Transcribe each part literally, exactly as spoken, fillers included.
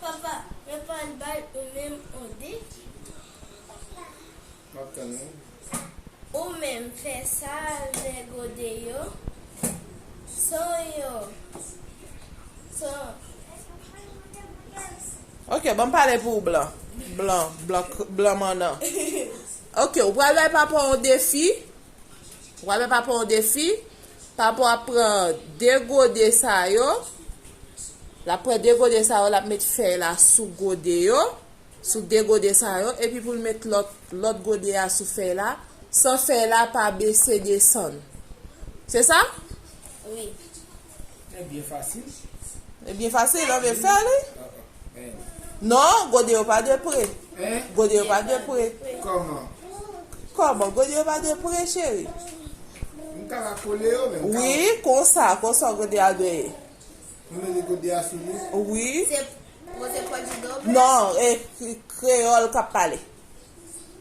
Papa, men pa al bay ou menm on defi. M ap tann ou. Ou menm fè sa avè gode yo. San yo. San. Ok, ban m pale pou ou, blan. Blan, blan, blan mannan. Ok, ou pral bay papa yon defi. Ou pral bay papa yon defi. Papa ap pran de gode sa yo. L ap pran de gode sa yo, l ap met fèy la sou gode yo. Sou de gode sa yo, epi pou l met lòt, lòt gode a sou fèy la, san fèy la pa bese desann. Se sa? Wi. Se byen fasil. Se byen fasil, ann fè li. Ah, ah, men. Non, gode yo pa dwe pre. Hein? Gode yo pa dwe pre. Kòman? Kòman? Gode yo pa dwe pre, cheri. M ka kole yo, men m ka. Wi, konsa, konsa gode a dwe ye. Mwen mete gode a sou li. Wi. Se José Pòdidoben? Non, e k- kreyòl k ap pale.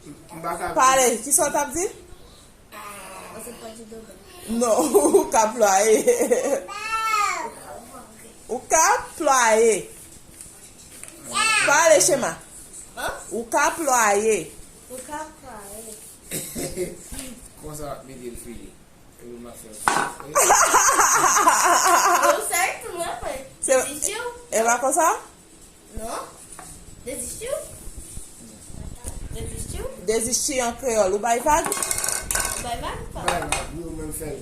M pa ka. Pale, kisa w t ap di? José Pòdidoben. Non, ou ka plwaye. Ou ka plwaye. Pale, Chema. Hein? Ou ka plwaye. Ou ka plwaye. Konsa w ap mete l fini. Ou sèy tou mwen, mwen. Se- Dezisyon? E pa konsa? Non. Dezisyon? Dezisyon? Dezisyon an kreyòl. Ou bay vag? Ou bay vag ou pa? Bay vag, wi, ou menm fè l.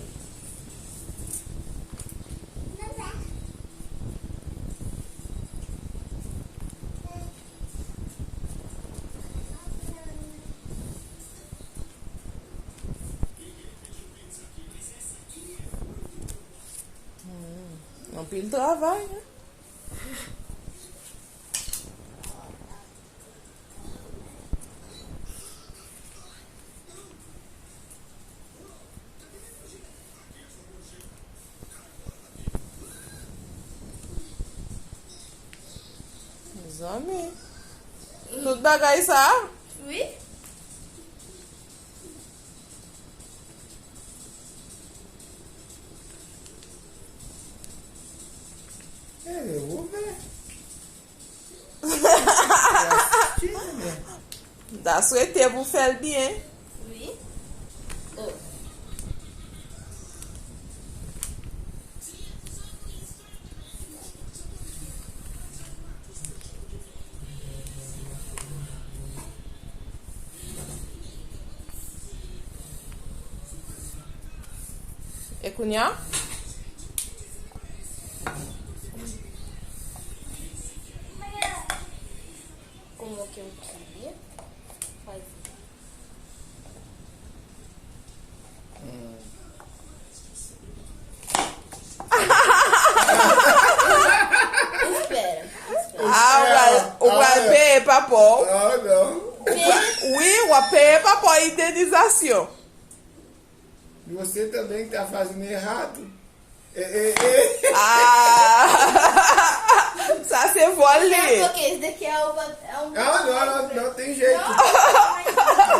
Hmm, anpil travay, hein? Mezanmi. Tout bagay sa? Wi. Eh, ouvè. M ta swete pou fè l byen. Wi. Oh. E kounye a? Kòman ke w kriye? Fay. Hmm. Espera, espera. Ah, ou pral, ou pral peye papa w. Ah, non. Ou pral, wi, w ap peye papa w endenizasyon. Você também está fazendo errado. E, e, e. Ah! Sa se vòl li ye. Não, não, não, não tem jeito.